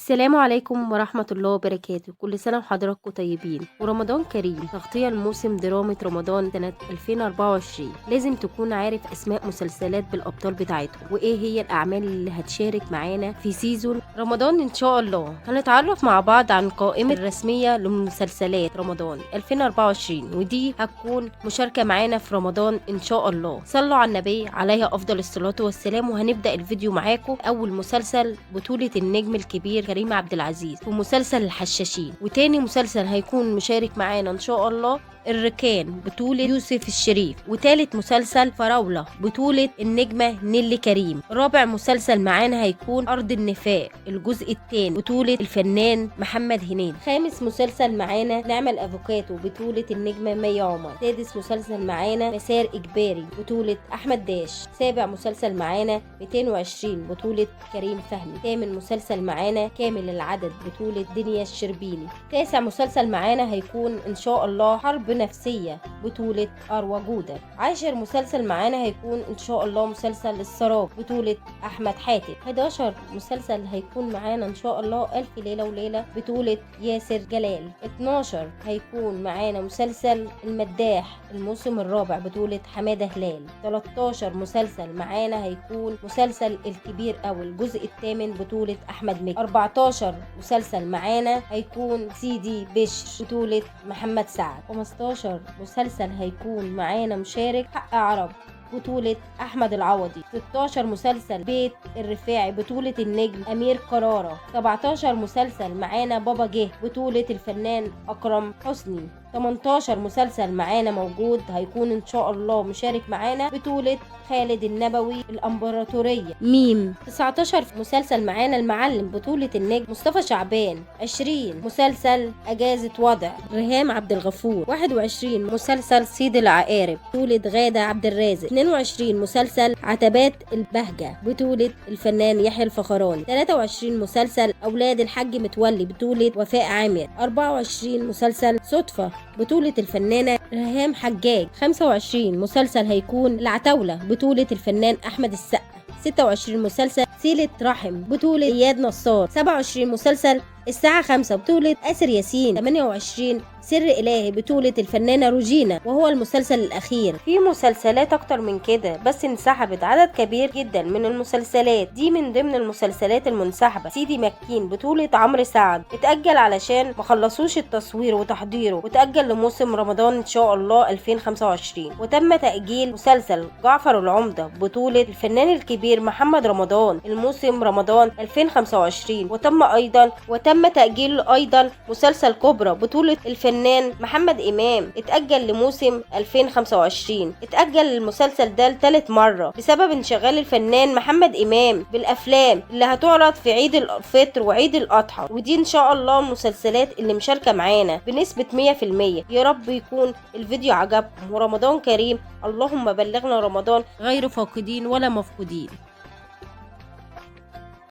السلام عليكم ورحمة الله وبركاته. كل سنة وحضراتكم طيبين ورمضان كريم. تغطية لموسم درامة رمضان سنة 2024. لازم تكون عارف أسماء مسلسلات بالأبطال بتاعتهم وإيه هي الأعمال اللي هتشارك معانا في season رمضان إن شاء الله. هنتعرف مع بعض عن القائمة الرسمية لمسلسلات رمضان 2024، ودي هتكون مشاركة معانا في رمضان إن شاء الله. صلوا على النبي عليه أفضل الصلاة والسلام. وهنبدأ الفيديو معاكم. أول مسلسل بطولة النجم الكبير كريم عبد العزيز في مسلسل الحشاشين، وتاني مسلسل هيكون مشارك معانا ان شاء الله الركان بطولة يوسف الشريف، وتالت مسلسل فراولة بطولة النجمة نيلي كريم. رابع مسلسل معانا هيكون أرض النفاق الجزء الثاني بطولة الفنان محمد هنيدي. خامس مسلسل معانا نعمة الأفوكاتو بطولة النجمة مي عمر. سادس مسلسل معانا مسار إجباري بطولة أحمد داش. سابع مسلسل معانا 220 بطولة كريم فهمي. ثامن مسلسل معانا كامل العدد بطولة دنيا الشربيني. تاسع مسلسل معانا هيكون إن شاء الله حرب نفسية بطولة أروى جودة. عاشر مسلسل معانا هيكون إن شاء الله مسلسل السراب بطولة أحمد حاتم. 11 مسلسل هيكون معانا إن شاء الله ألف ليلة وليلة بطولة ياسر جلال. 12 هيكون معانا مسلسل المداح الموسم الرابع بطولة حمادة هلال. 13 مسلسل معانا هيكون مسلسل الكبير أو الجزء الثامن بطولة أحمد مكي. 14 مسلسل معانا هيكون سيدي بشر بطولة محمد سعد. 15 مسلسل هيكون معانا مشارك حق عرب بطولة أحمد العوضي. 16 مسلسل بيت الرفاعي بطولة النجم أمير كرارة. 17 مسلسل معانا بابا جه بطولة الفنان أكرم حسني. 18 مسلسل معانا موجود هيكون إن شاء الله مشارك معانا بطولة خالد النبوي الأمبراطورية ميم. 19 مسلسل معانا المعلم بطولة النجم مصطفى شعبان. 20 مسلسل أجازة وضع ريهام عبد الغفور. 21 مسلسل صيد العقارب بطولة غادة عبد الرازق. 22 مسلسل عتبات البهجة بطولة الفنان يحيى الفخراني. 23 مسلسل أولاد الحاج متولي بطولة وفاء عامر. 24 مسلسل صدفة بطولة الفنانة ريهام حجاج. 25 مسلسل هيكون العتاولة بطولة الفنان أحمد السقا. 26 مسلسل سيلة رحم بطولة إياد نصار. 27 مسلسل الساعة 5 بطولة آسر ياسين. 28 سر إلهي بطولة الفنانة روجينا وهو المسلسل الأخير. في مسلسلات أكتر من كده بس انسحبت عدد كبير جدا من المسلسلات دي. من ضمن المسلسلات المنسحبة سيدي مكين بطولة عمرو سعد، اتأجل علشان ما خلصوش التصوير وتحضيره، وتأجل لموسم رمضان إن شاء الله 2025. وتم تأجيل مسلسل جعفر العمدة بطولة الفنان الكبير محمد رمضان الموسم رمضان 2025. وتم تأجيل أيضا مسلسل كوبرا بطولة الفنان محمد إمام، اتأجل لموسم 2025. اتأجل المسلسل ده لثالث مرة بسبب انشغال الفنان محمد إمام بالأفلام اللي هتعرض في عيد الفطر وعيد الأضحى. ودي إن شاء الله المسلسلات اللي مشاركة معانا بنسبة 100%. يا رب يكون الفيديو عجبكم ورمضان كريم. اللهم بلغنا رمضان غير فاقدين ولا مفقودين.